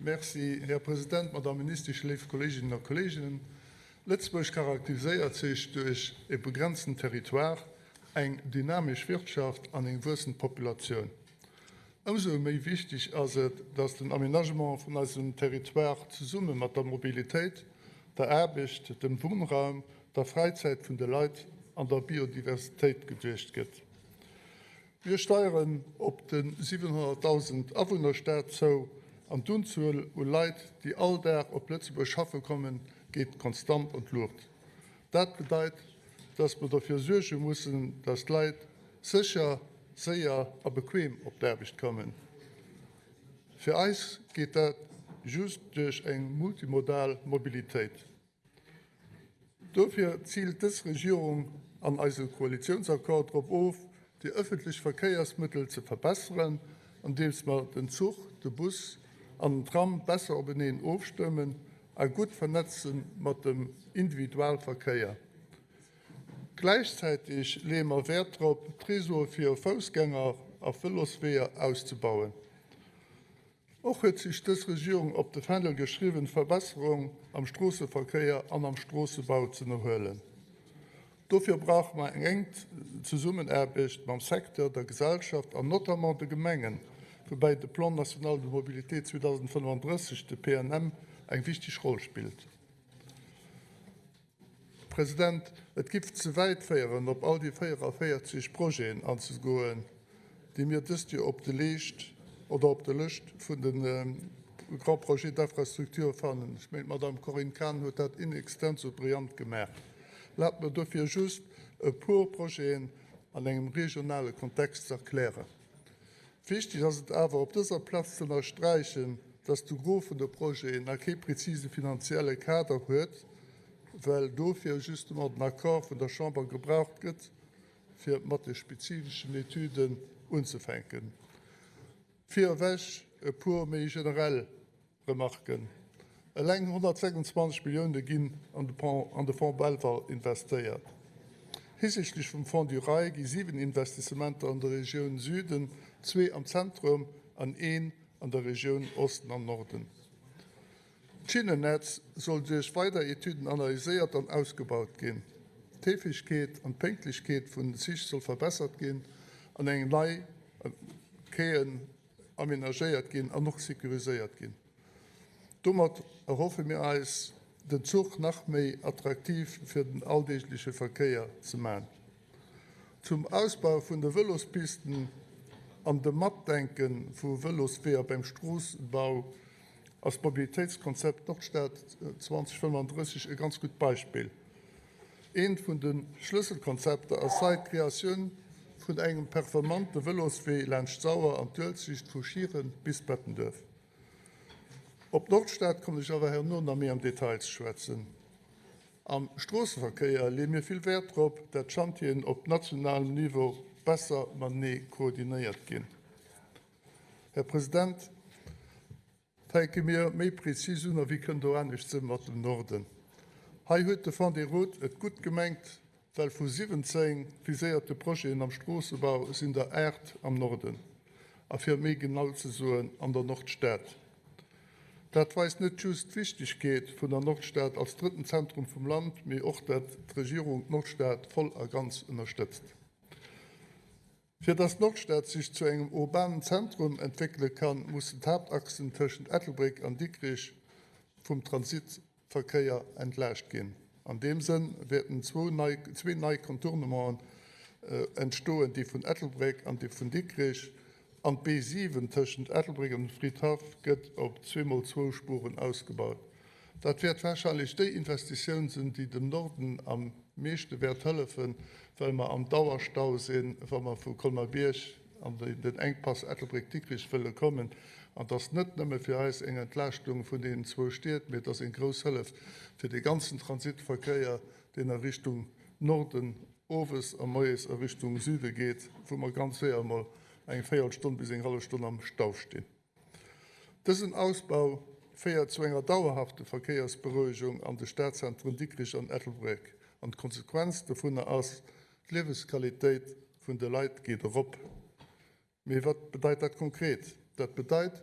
Merci, Här President, Madame Ministesch, léif Kolleeginnen a Kolleegen. Lëtzebuerg charakteriséiert sech duerch e begrenzten Territoire, eng dynamesch Wirtschaft an eng wuessend Populatioun. Ëmsou méi wichteg ass et, dass den Aménagement vun eisem Territoire zesumme mat der Mobilitéit, der Aarbecht, dem Wunnraum, der Fräizäit vun de Leit an der Biodiversitéit geduecht gëtt. Mir steieren op de 700.000 Awunnerstaat zou an d'Unzuel u Leit, déi all Dag op Lëtzebuerg schaffe kommen, geet konstant an d'Luucht. Dat bedeit, dass mer dofir suerge mussen, dass d'Leit sécher, séier a bequem op d'Aarbecht kommen. Fir eis geet dat just duerch eng multimodal Mobilitéit. Dofir ziilt dës Regierung an eise Koalitiounsaccord drop of, déi ëffentlech Verkéiersmëttel ze verbesseren, andeems mer den Zuch, de Bus an den Tram besser openeen ofstëmmen a gutt vernetze mat dem Individualverkéier. Gläichzäiteg leeë mer Wäert drop, d'Reseaue fir Foussgänger a Vëlosweeër auszebauen. Och huet sech dës Regierung op de Fändel geschriwwen, Verbesserung am Stroosseverkéier an am Stroossebau ze ënnerhuelen. Dofir brauche mer eng enk Zesummenaarbecht mam Secteur, der Gesellschaft an notamment de Gemengen, woubäi de Plan national de mobilité 2035, de PNM, eng wichteg Roll spillt. President, et giff ze wäit féieren, op all déi 44 Projeten anzegoen, déi mir dëst Joer op de Leescht oder op der Lëscht vun de Grands projets d'infrastructure fannen. Ech mengen, d'Madame Corinne Cahen huet dat in extenso brillant gemaach. Erlaabt mer dofir just e puer Projeten an engem regionale Kontext ze erklären. Wichteg ass et awer op dëser Plaz ze ënnersträichen, dass de Gros vun de Projeten nach kee prezise finanzielle Kader huet, well dofir justement den Accord vun der Chamber gebraucht gëtt, fir mat de spezifeschen Etüden unzefänken. Vir ewech e puer méi generell Remarken, Eleng 126 Millioune ginn an de Fonds Belval investéiert. Hisichtlech vum Fonds du Rail gi 7 Investissementer an der Regioun Süden, zwee am Zentrum an een an der Regioun Osten an Norden. D'Schinnennetz soll duerch weider Etüden analyséiert an ausgebaut ginn. D'Heefegkeet an d'Pénktlechkeet vun den Zich soll verbessert ginn an eng nei Quaien amenagéiert ginn an och sécuriséiert ginn. Domat erhoffe mir eis, den Zuch nach méi attraktiv fir den alldeegleche Verkéier ze man. Zum Ausbau vun de Vëlospisten an dem Matdenke vu Vëlosweeër beim Stroossenbau ass d'Mobilitéitskonzept Nordstad 2035 e ganz gutt Beispill. Eent vun de Schlësselkonzepter ass hei d'Kreatioun vun engem performante Vëloswee laanscht d'Sauer an d'Uelzecht vu Schieren bis Bettenduerf. Op d'Nordstad kommen ech awer herno nach méi am Detail ze schwätzen. Am Stroosseverkéier leeë mir vill Wäert drop, dat d'Chantieren op nationalem Niveau besser matenee koordinéiert ginn. Här President, Fänke mir méi prezis un, a wéi kënnt do anescht se mat dem Norden? Hei huet de Fonds des routes et gutt gemengt, well vu 17 viséierte Projeten am Stroossebau sinn der 8 am Norden, a fir méi genau ze soen, an der Nordstad. Dat weist net just d'Wichtegkeet vun der Nordstad als drëtten Zentrum vum Land, mee och, dat d'Regierung d'Nordstad voll a ganz ënnerstëtzt. Fir dass d'Nordstad sech zu engem urbanen Zentrum entwéckele kann, mussen d'Haaptachsen tëschent Ettelbréck an Dikrich vum Transitverkéier entlaascht ginn. An deem Sënn wäerten zwou nei zwee nei Contournementen entstoen, dee vun Ettelbréck an dee vun Dikrich. An d'B7 tëschent Ettelbréck an dem Fridhaff gëtt op zweemol zwou Spuren ausgebaut. Dat wäert warscheinlech déi Investitioun sinn, déi dem Norden am meeschte wäert hëllefen, well mer am Dauerstau sinn, wa mer vu Colmar-Bierg an den Enkpass Ettelbréck-Dikrich wëlle kommen. An et ass net nëmme fir eis eng Entlaaschtung vun deenen zwou Stied, mee et ass eng grouss Hëllef fir dee ganzen Transitverkéier, deen a Richtung Norden owes a moies a Richtung Süde geet, wou mer ganz séier emol eng Véierelstonn bis eng hallef Stonn am Stau stinn. Dësen Ausbau féiert zu enger dauerhafte Verkéiersberouegung an de Stadzentren Dikrich an Ettelbréck an d'Konsequenz dovunner ass, D'Liewesqualitéit vun de Leit geet erop. Mee wat bedeit dat konkret? Dat bedeit,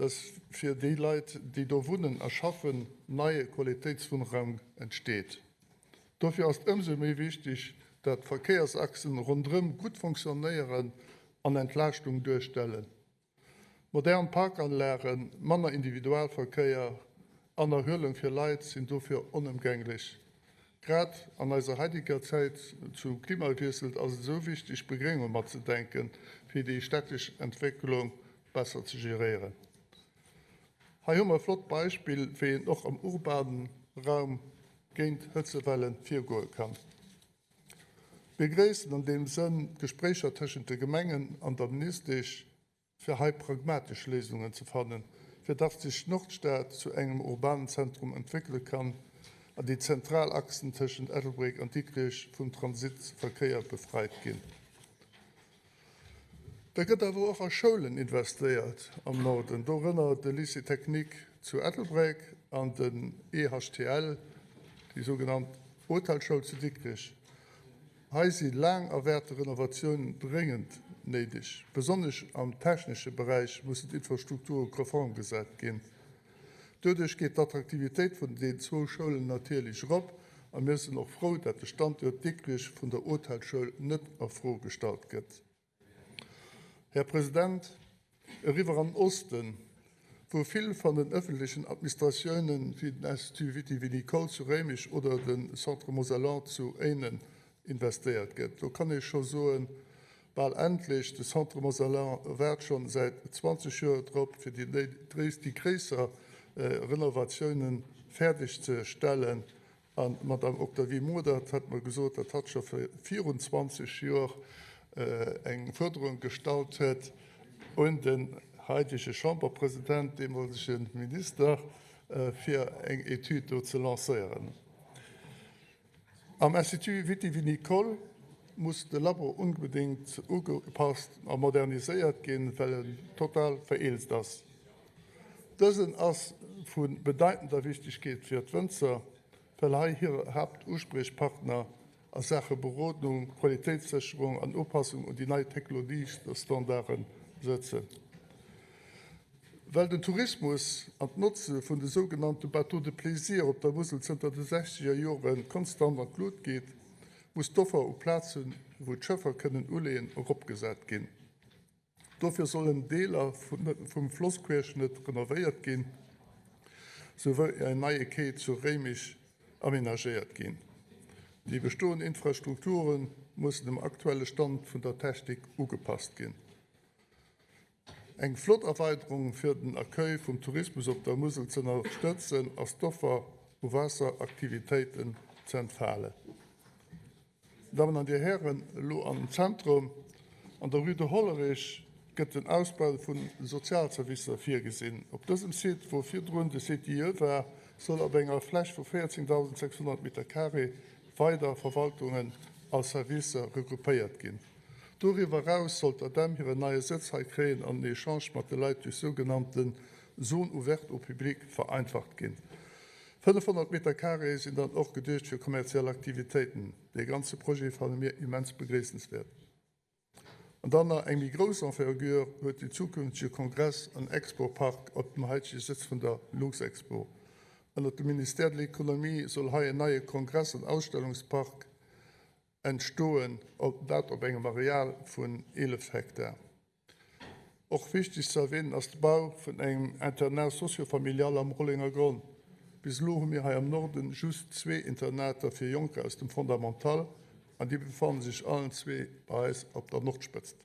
Dass fir déi Leit, déi do wunnen a schaffen, neie Qualitéitswunnraum entsteet. Dofir ass et ëmsou méi wichteg, dat d'Verkéiersachsen ronderëm gutt fonctionnéieren an Entlaaschtung duerstellen. Modern Parkanlagen, manner Individualverkéier an Erhuelung fir Leit sinn dofir onëmgänglech. Grad an eiser haideger Zäit zum Klimawiessel ass et esou wichteg, Begréngung matzedenken, fir déi städtesch Entwécklung besser ze geréieren. Hei hu mer e flott Beispill, wéi een och am urbane Raum géint Hëtzewelle virgoe kann. Mir begréissen an deem Sënn d'Gespréicher tëschent de Gemengen an der Ministesch, fir hei pragmatesch Léisungen ze fannen, fir datt sech d'Nordstad zu engem urbanen Zentrum entwéckele kann an déi zentral Achsen tëschent Ettelbréck an Dikrech vum Transitverkéier befreit ginn. Da gëtt awer och a Schoulen investéiert am Norden, dorënner de Lycée technique zu Ettelbréck an den EHTL, déi sougenannt Hotelschoul zu Dikrech. Hei si laang erwaarte Renovatiounen dréngend néideg. Besonnesch am technesche Beräich mussen d'Infrastrukture konform gesat ginn. Doduerch geet d'Attraktivitéit vun den zwou Schoulen natierlech erop a mir sinn och frou, dat de Standuert Dikrich vun der Hotelschoul net a Fro gestallt gëtt. Här President, eriwwer an den Osten, wou vill van den öffentlichen Administratiounen wéi den Institut viti-vinicole zu Réimech oder de Centre Mosellan zu Éinen investéiert gëtt. Do kann ee scho soen, bal endlech, de Centre Mosellan waart schonn säit 20 Joer drop, fir déi gréisser Renovatiounen fäerdeg ze stellen. An d'Madame Octavie Modert hat mer gesot, datt hatt scho virun 20 Joer eng Fuerderung gestallt huet un den haidege Chamberpresident, deemolege Minister, fir eng Etüd do ze lancéieren. Am Institut viti-vinicole muss de Labo onbedéngt ugepasst a moderniséiert ginn, well en total vereelzt ass. Dësen ass vu bedeitender Wichtegkeet fir d'Wënzer, well hei hir Haaptuspriechpartner a Saache Berodung, Qualitéitssécherung an Upassung un déi nei Technologiestandarde sëtzen. Well den Tourismus an d'Notze vun de sougenannte Bateaux de plaisir op der Musel zënter de sechzeger Jore konstant an d'Lut geet, muss d'Offer u Plazen, wou d'Schëffer kënnen uleeën, eropgesat ginn. Dofir sollen Deeler vum Flossquerschnëtt renovéiert ginn, souwéi en neie Quai zu Réimech amenagéiert ginn. Déi bestoend Infrastrukture mussen dem aktuelle Stand vun der Technik ugepasst ginn. Eng flott Erweiderung fir den Accueil vum Tourismus op der Musel z'ënnerstëtzen ass d'Offer u Waasseraktivitéiten z'entfalen. Dammen an Dir Hären, elo am Zentrum, an der Rue de Hollerich, gëtt den Ausbau vu Sozialservicer virgesinn. Op dësem Site, wou virdrun de CTIE war, soll op enger Fläch vu 14.600 Meter carré weider Verwaltungen a Servicer regroupéiert ginn. Doriwwer eraus soll d'ADEM hiren neie Sëtz hei kréien an den Echange mat de Leit duerch sougenannten Zones ouvertes au public vereinfacht ginn. 500 Meter carré sinn dann och geduecht fir kommerziell Aktivitéiten. Dee ganze Projet fanne mir immens begréissenswäert. An dann nach eng méi grouss Envergure huet den zukünftege Kongress an Expo-Park op dem haitege Sëtz vun der Luxexpo. Ënnert dem Ministère de l'Économie soll hei en neie Kongress an Ausstellungspark entstoen, dat op engem Areal vun 11 Hektar. Och wichteg ze erwänen ass de Bau vun engem Internat socio-familial am Rollengergronn. Bis elo hu mir hei am Norden just zwee Internater fir Jonker aus dem Fondamental an déi befanne sech allen zwee bei eis op der Nordspëtzt.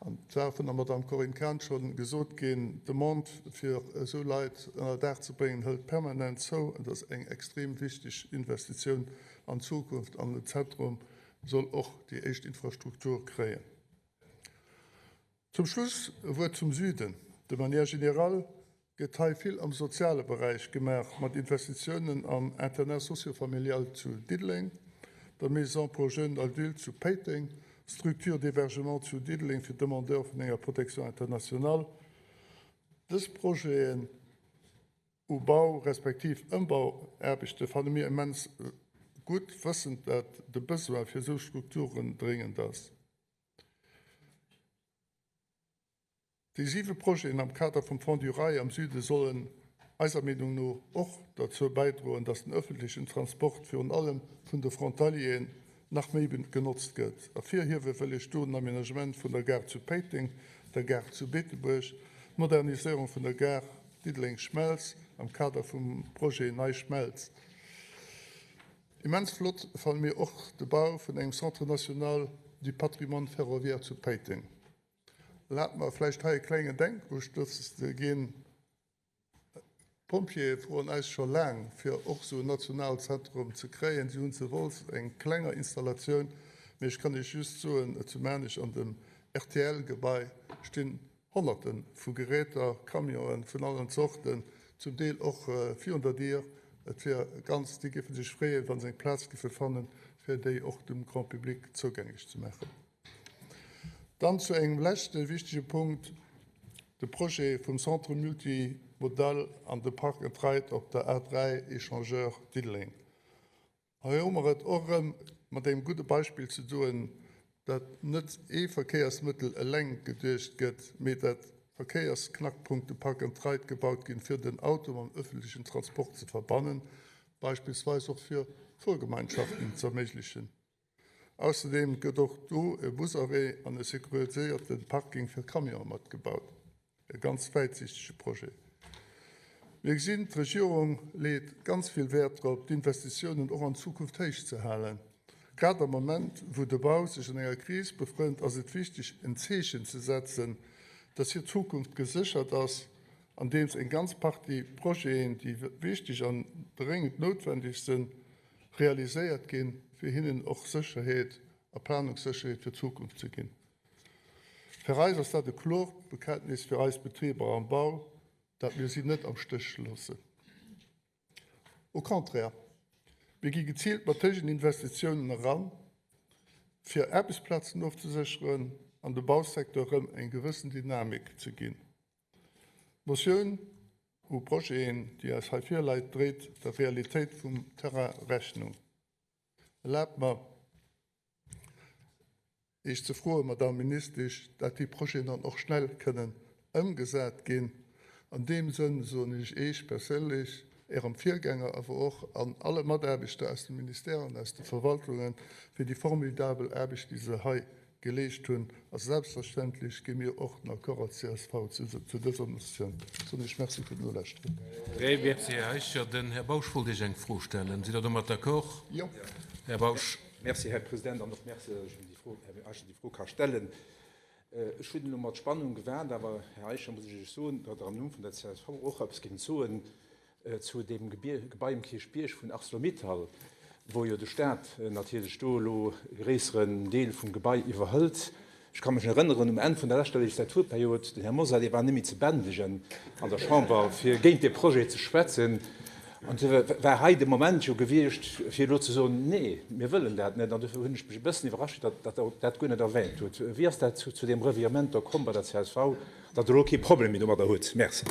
An et war vun der Madame Corinne Cahen scho gesot ginn, d'Demande fir esou Leit ënner Daach ze bréngen hëlt permanent zou. Et ass eng extrem wichteg Investitioun an d'Zukunft an den Zentrum soll och déi éischt Infrastruktur kréien. Zum Schluss e Wuert zum Süden. De manière générale gëtt hei vill am soziale Beräich gemaach, mat Investitiounen am Internat socio-familial zu Diddeleng, der Maison pour jeunes adultes zu Péiteng, Structure d'hébergement zu Diddeleng fir Demandeurs vun enger Protection internationale. Dës Projeten u Bau respektiv Ëmbauaarbechte fanne mir immens gutt, wëssend dat de Besoin fir esou Strukturen dréngend ass. Déi siwe Projeten am Kader vum Fonds du Rail am Süde sollen eiser Meenung no och derzou bäidroen, datt den öffentlechen Transport virun allem vun de Frontalieren nach méi genotzt gëtt. Ervirhiewe wëll ech do den Aménagement vun der Gare zu Péiteng, der Gare zu Beetebuerg, d'Moderniséierung vun der Gare Diddeleng-Schmelz am Kader vum Projet Nei Schmelz. Immens flott fanne mir och de Bau vun engem Centre national du patrimoine ferroviaire zu Péiteng. Erlaabt mer vläicht hei e klengen Denkustoss ze ginn. D'Pompjeeë froen eis scho laang, fir och esou en nationaalt Zentrum ze kréien. Si hunn zu Wolz eng klenger Installatioun, mee ech kann Iech just soen, zu Maarnech an dem RTL-Gebai stinn Honnerte vu Geräter, Camionen vun allen Zorten, zum Deel och virun der Dier. Et wier ganz, déi géife sech freeën, wa se eng Plaz géife fannen, fir déi och dem Grand public zougänglech ze maachen. Dann zu engem leschte wichtege Punkt, de Projet vum Centre multimodal an de Park and Ride op der A3 Échangeur Diddeleng. Hei hu mer et och erëm mat engem gudde Beispill ze doen, dat net ee Verkéiersmëttel eleng geduecht gëtt, mee dat Verkéiersknackpunkte Park and Ride gebaut ginn, fir den Auto mam öffentlichen Transport ze verbannen, beispillsweis och fir Fuergemeinschaften ze erméiglechen. Ausserdeem gëtt och do e Busarrêt an e securiséierte Parking fir Camionë matgebaut. E ganz wäitsichtege Projet. Mir gesinn, d'Regierung leet ganz vill Wäert drop, d'Investitiounen och an Zukunft héich ze halen. Grad am Moment, wou de Bau sech an enger Kris befrënnt, ass et wichteg, en Zeechen ze setzen, dass hir Zukunft geséchert ass, andeems eng ganz Partie Projeten, déi wichteg an dréngend noutwendeg sinn, realiséiert ginn, fir hinnen och Sécherheet a Planungssécherheet fir d'Zukunft ze ginn. Fir eis ass dat e kloert Bekenntnis fir eis Betriber am Bau, dat mir si net am Stéch loossen. Au contraire, mir gi geziilt mat héijen Investitiounen eran, fir Aarbechtsplazen ofzesécheren an dem Bausecteur erëm eng gewëssen Dynamik ze ginn. D'Motioun u Projeten, déi eis hei virläit, dréit der Realitéit vum Terrain Rechnung. Erlaabt mer, Iech ze froen, Madamm Ministesch, dat déi Projeten dann och schnell kënnen ëmgesat ginn. An deem Sënn soen ech Iech perséinlech, Ärem Virgänger, awer och an alle Mataarbechter aus de Ministèren an aus de Verwaltungen, fir déi formidabel Aarbecht, déi se hei geleescht hunn. A selbstverständlech gi mir och den Accord als csv zu dëser Motioun. Soen ech Merci fir d'Nolauschteren. Merci, Här Eicher. Den Här Bausch wollt Iech eng Fro stellen. Sidd Der domat d'accord? Jo. Här Bausch. Merci, Här President, an och Merci, datt ech dem Här Eicher déi Fro ka stellen. Ech hunn elo mat Spannung gewaart, awer, Här Eicher, muss ech Iech soen, datt Der am Numm vun der csv och eppes géingt soen zu deem Gebai um Kierchbierg vun Arcelor-Mittal, wou jo de Stat natierlech do elo e gréisseren Deel vum Gebai iwwerhëlt. Ech ka mech erënneren, um Enn vun der leschter Legislaturperiod, den Här Mosar, dee war net méi ze bändegen an der Chamber, fir géint dee Projet ze schwätzen. An du war hei de Moment jo gewiescht, fir elo ze soen, Nee, mir wëllen dat net. An dofir hunn ech mech e bëssen iwwerrascht, datt Der dat guer net erwähnt hutt. Wéi ass dat zu deem Revirement do komm bei der csv, datt Der elo kee Problem méi domadder hutt? Merci.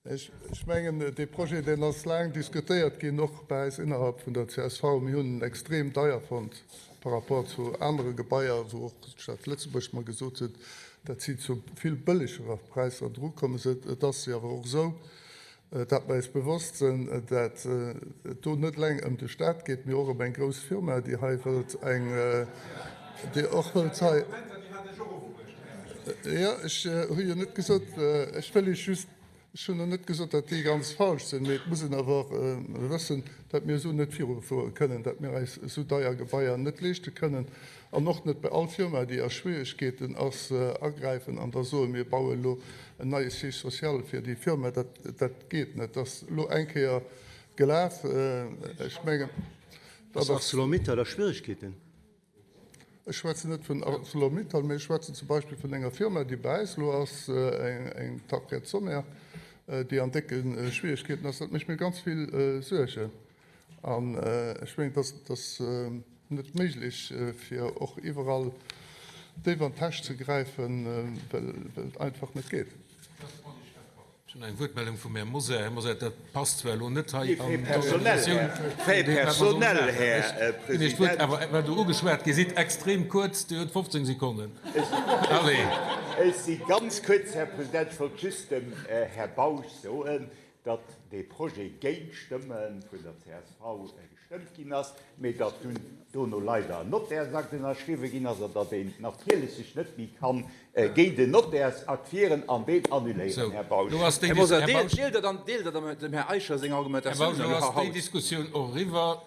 Ech mengen, dee Projet, deen ass laang diskutéiert ginn, och bei eis innerhalb vun der csv. Mir hunn en extrem deier fonnt par rapport zu anere Gebaier, wou och d'Stad Lëtzebuerg mer gesot huet, dat si zu vill bëllegerer Präisser drukomme sinn. Et ass jo awer och esou, dat mer eis bewosst sinn, dat et do net eleng ëm de Stat geet, mee och ëm eng grouss Firma, déi hei wëllt eng, déi och wëllt hei. Jo, ech hu jo net gesot, ech wëll Iech just, ech hunn och net gesot, datt déi ganz falsch sinn, mee et muss een awer och wëssen, datt mir esou net virufuere kënnen, datt mir eis esou deier Gebaier net leeschte kënnen an och net bei all Firma, déi a Schwieregkeeten ass, agräifen an da soen, mir baue elo en neie Siège social fir déi Firma. Dat, dat geet net. Dat ass elo eng Kéier gelaf. Ech mengen, dat ass. Ass ArcelorMittal a Schwieregkeeten? Ech schwätzen net vun ArcelorMittal, mee ech schwätzen zum Beispill vun enger Firma, déi bei äis elo ass, eng Tarkett Sommer, déi an décke Schwieregkeeten ass. Dat mécht mir ganz vill Suergen. An ech mengen, et ass net méiglech, fir och iwwerall déif an d'Täsch ze gräifen, well et einfach net geet. Ech hunn eng Wuertmeldung vum Här Mosar. Här Mosar, dat passt zwar elo net hei an d'Organisatioun vun deem, wat mer soss maachen. Ech ginn Iech d'Wuert, awer well Der ugeschwat gi sidd, extrem kuerz, Dir hutt 15 Sekonnen. Allez! Ech si ganz kuerz, Här President. Ech wollt just dem Här Bausch soen, datt dee Projet géint d'Stëmme vun der csv gestëmmt ginn ass, mee datt dunn dono leider en Notairsakt ënnerschriwwe ginn ass an datt een natierlech sech net méi kann géint en Notairsakt wieren an deen annuléieren, Här Bausch. Här Mosar, deelt Der dann dem Här Eicher seng Argumentatioun elo haut? Här Bausch, elo ass déi Diskussioun och eriwwer.